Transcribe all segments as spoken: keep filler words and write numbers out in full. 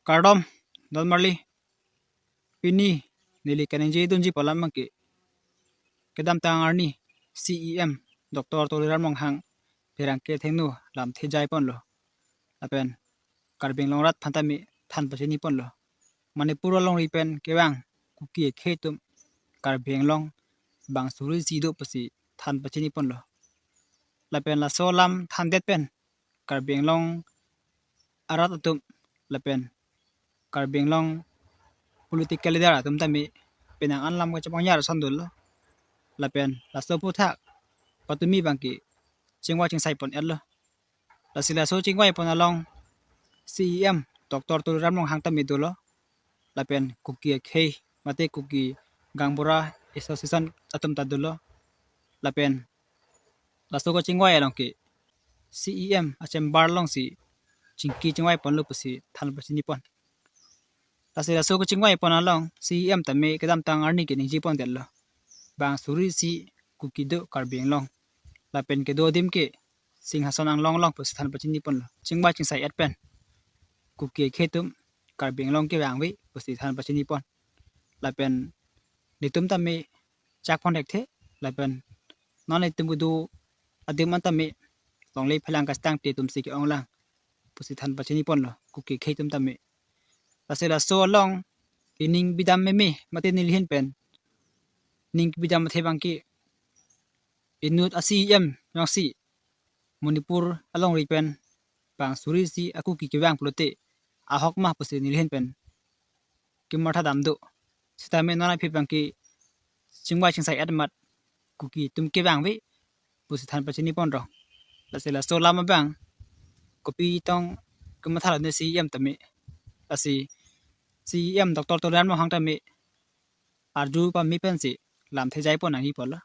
Kardom, don marli. Pini neli kaningje dunji pu alam abangke, kedamtang arni C E M Doctor Tuliram Ronghang pherangke athengno lamthe jai ponlo. Lapen Karbi Anglong arat aphan tame than pachini ponlo. Manipur alongri pen kevang Kuki akhei atum Karbi Anglong bang suri isi do pusi than pachini ponlo. Lapen laso alam thandet pen Karbi Anglong arat atum lapen Karbi Anglong political leader atum tame penang an lam kachepangjar ason dolo. Lapen laso aphuthak patumi abangke chingvai chingsai pon-etlo. Lasi laso chingvai pon along C E M Doctor Tuliram Ronghang tame dolo. Lapen Kuki akhei mate Kuki Gaonbura Association atum ta dolo. Lapen laso kachingvai along ke C E M a-chamber alongsi chingki chingvai ponlo pusi than pachini pon. Lasi laso kachingvai pon along C E M tame kedamtang arni ke ningje pondetlo, bang suri isi Kuki do Karbi Anglong. Lapen kedo adim ke Singhason anglong along pusi than pachini ponlo. Chingvai chingsai-et pen Kuki akhei atum Karbi Anglong kevang ave pusi than pachini pon. Lapen netum tame chak pon thekthe, lapen non netum kedo adim an tame longle phelang kastang te atumsi ke-onglang pusi than pachini ponlo Kuki akhei atum tame. Lasi laso along ining bidam meme mate neli ahin pen ning bidam athe abangke, inut a-C E M jongsi Manipur alongri pen bang suri isi a-Kuki kevang pulote ahok ma pusi neli ahin pen kematha dam do. Sitame non aphi abangke chingvai chingsai-et amat Kuki atum kevang ave pusi than pachini pon rong. Lasi laso alam abang kopi tong kematha lone C E M tame. Lasi C E M Doctor Tuliram Ronghang tame arju pame pensi lamthe jai pon nangji pulo.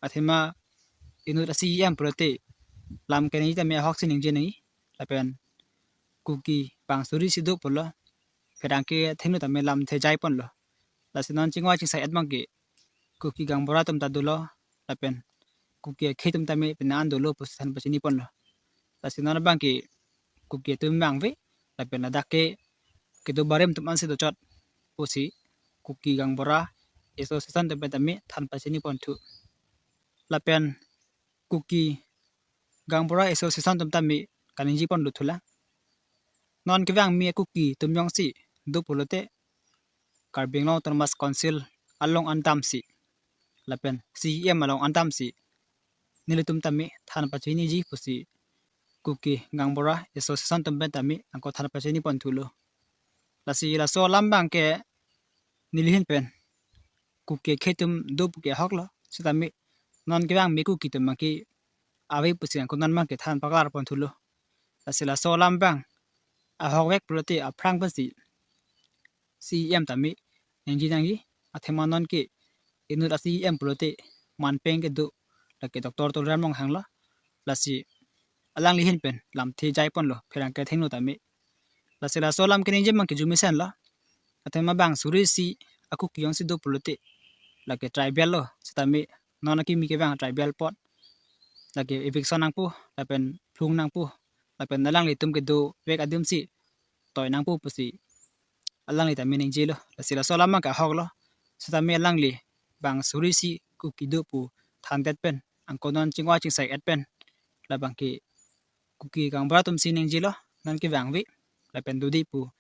Athema inut a-C E M pulote lam keningje tame ahoksi ningje nangji. Lapen Kuki bang suri isi do pulo, pherangke athengno tame lamthe jai ponlo. Lasi non chingvai chingsai-et abangke Kuki Gaonbura atum ta dolo, lapen Kuki akhei atum tame penang an dolo pusi than pachini ponlo. Lasi non abangke Kuki atum vang ave, lapen ladak ke kedo barim atum ansi dochot pusi Kuki Gaonbura Association atum pen tame than pachini ponthu. Lapen Kuki Gaonbura Association atum tame kaningje pon dothulang. Non kevang me a-Kuki atum jongsi do pulote Karbi Anglong Autonomous Council along an damsi lapen C E M along an damsi nelitum tame than pachiniji pusi Kuki Gaonbura Association atum pen tame anke than pachini ponthulo. Lasi laso alam abangke neli ahin pen Kuki akhei atum do puke ahoklo. Sitame non kevang me Kuki atum abangke ave pusi anke non abangke than paklar ponthulo. Lasi laso alam abang ahok vek pulote aphrang pensi C E M tame ningje nangji. Athema non ke inut a-C E M pulote manpeng kedo lake Doctor Tuliram Ronghang lo. Lasi alangli ahin pen lamthe jai ponlo pherangke athengno tame. Lasi laso alam keningje abangke arjumesen lo. Athema bang suri isi a-Kuki jongsi do pulote lake tribal lo, sitame non akimi kevang tribal apot lake eviction nangpo, lapen phlung nangpo, lapen alanglitum kedo vek adimsi toi nangpo pusi alangli tame ningjelo. Lasi laso alam abangke ahoklo. Sitame alangli bang suri isi Kuki do pu thandet pen anke non chingvai chingsai-et pen labangke Kuki Gaonbura atumsi ningjelo, non kevang ave lapen dodi pu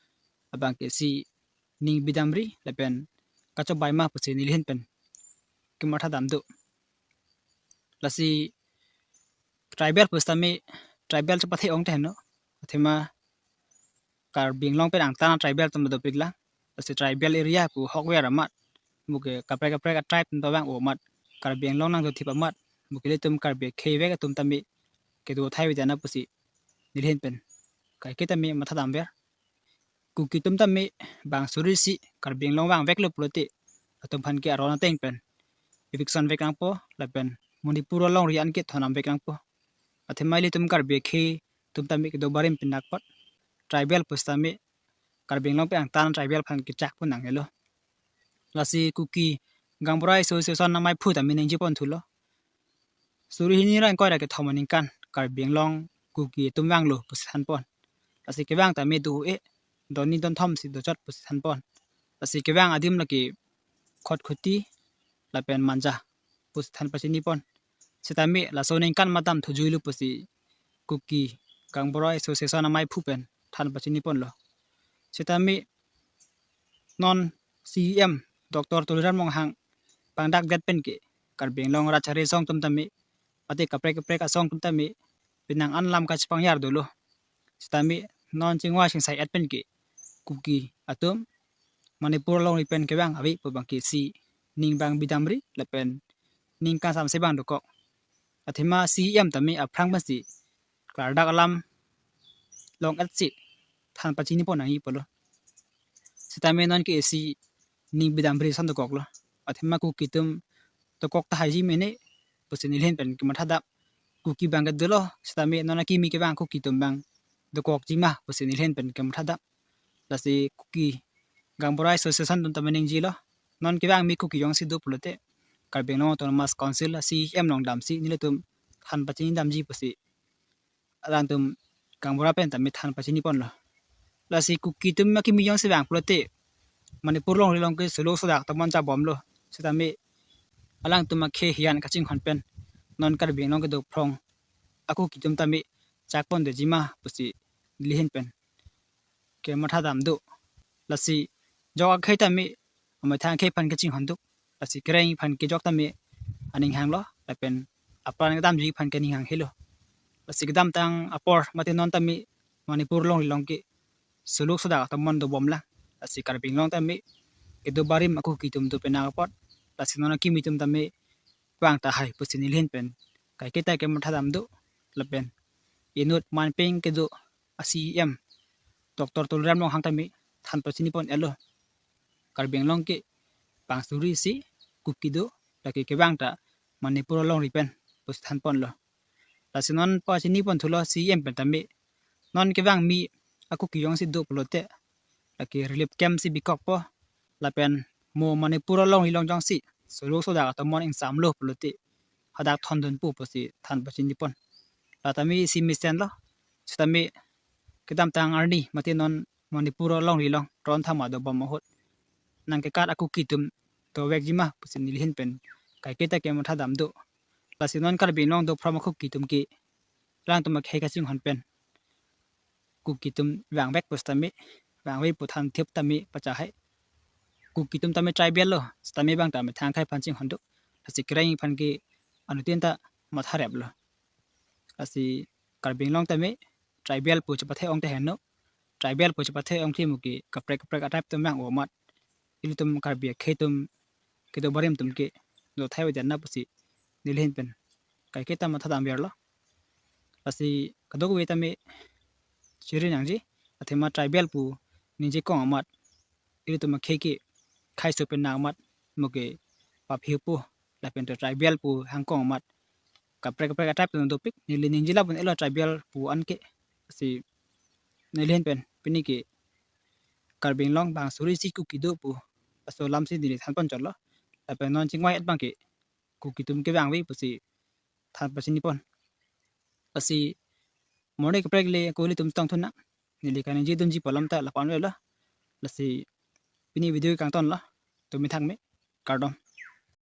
abangke si ning bidamri lapen kachobei ma pusi neli ahin pen kematha dam do. Lasi tribal pusitame tribal chepathe-ong te heno. Athema Karbi Anglong pen angtan tribal atum dopiklang. Lasi tribal area pu ahokver amat, buke kaprek kaprek a-tribe atum vang-o amat, Karbi Anglong nangdothip amat, buke ilitum Karbi akhei vek atum tame kedo thai ave dana pusi neli ahin pen kaike tame matha damver. Kuki atum tame bang suri isi Karbi Anglong vangveklo pulote latum aphan ke aron ateng pen eviction vek nangpo, lapen Manipur alongri an ke thondam vek nangpo. Athema ilitum Karbi akhei atum tame kedo barim pinak apot, tribal pusitame Karbi Anglong pen angtan tribal aphan kechak pon nangnelo. Lasi Kuki Gaonbura Association nangmeiphu tame ningje ponthulo. Suri hini ra ingkoi ra kethom aningkan Karbi Anglong Kuki atum vanglo pusi than pon. Lasi kevang tame do-e. don ni don thom si dochot pusi thanpon. Lasi kevang adim lake Khatkhati lapen Manja pusi than pachinipon. Sitame laso aningkan matham thujuilo pusi Kuki Gaonbura Association amaiphu pen than pachiniponlo. Sitame non C E M Doctor Tuliram Ronghang pangdakdet pen ke Karbi Anglong rat chari asong atum tame, mate kaprek kaprek asong atum tame penang an lam kachepangjar dolo. Sitame non chingvai chingsai et pen ke Kuki atum Manipur alongri pen kevang ave pu abang ke si ning abang bidamri lapen ning kangsam si abang dokok. Athema C E M tame aphrang pensi klardak alam long et si than pachinipon nangji pulo. Sitame non ke si ning bidamri ason dokoklo. Athema Kuki atum dokok tahaiji mene pusi nelihin pen kemathadam. Kuki abang ke dolo, sitame non akimi kevang Kuki atum abang dokokji ma pusi nelihin pen kemathadam. Lasi Kuki Gaonbura Association atum tame ningjelo, non kevang kimi Kuki jongsi do pulote Karbi Anglong Autonomous Council a C E M along damsi nelitum than pachinidamji pusi alangtum Gaonbura pen tame than pachiniponlo. Lasi Kuki atum akimi jongsi vang pulote Manipur alongri along ke solok sodak tomon chabomlo. Sitame alangtum akhei hiyan kachinghon pen non Karbi Anglong kedo phrong a-Kuki atum tame chakpondetji ma pusi nelihin pen kemathadam do. Lasi jok akhei tame amethang akhei aphan kachinghon duk. Lasi kereng aphan ke jok tame aning hanglo lapen apran kedamji aphan ke aning hanghelo. Lasi kedamtang apor mate non tame Manipur alongri along ke solok sodak tomon dobomlang. Lasi Karbi Anglong tame kedo barim a-Kuki atum do penang apot. Lasi non akimi atum tame vang tahai pusi nelihin pen kaiketa kemathadam do lapen inut manpeng kedo a C E M Doctor Tuliram Ronghang tame than pachinipon-etlo. Karbi Anglong ke bang suri si Kuki do, lake kevang ta Manipur alongri pen pusi thanponlo. Lasi non pachinipon thulo C E M pen tame, non kevang kimi a-Kuki jongsi do pulote lake relief camp si bikokpo lapen mo Manipur alongri along jongsi solok sodak tomon ingsamlo pulote hadak thondunpo pusi than pachinipon. La tame isi mesenlo. Sitame kedamtang arni mate non Manipur alongri along tron thama dobom ahut nangkekat a-Kuki atum dovekji ma pusi nelihin pen kaiketa kemathadam do. Lasi non Karbi Anglong do phrong a-Kuki atum ke alangtum akhei kachinghon pen Kuki atum vangvek pusitame vangve pu than thip tame pachahai. Kuki atum tame tribal lo, sitame bang tame thang akhei aphan chinghon do. Lasi kereng aphan ke anuttin ta mathareplo. Lasi Karbi Anglong tame tribal pu chepathe-ong te henlo. Tribal pu chepathe-ong thimo ke kaprek kaprek a-tribe atum vang-o amat ilitum Karbi akhei atum kedo barim atum ke dothai avedet na pusi nelihin pen kaiketa mathadam verlo. Lasi kadokave tame chiri nangji, athema tribal pu ningje kong amat ilitum akhei ke khaiso pen nang amat mo ke paphipo lapen to tribal pu hangkong amat kaprek kaprek a-tribe atum dopik, neli ningje lapu-an elo tribal pu an ke. Lasi nelihin pen pini ke Karbi Anglong bang suri si Kuki do pu laso alam si neli thanpon chotlo. Lapen non chingvai-et abang ke Kuki atum kevangve pusi than pachinipon. Lasi morning kaprek le ko ilitum tongthunang. Neli kaningje dunji pu alam ta lapu-an avelo. Lasi pini video kangtonlo. Tumi thakme. Kardom.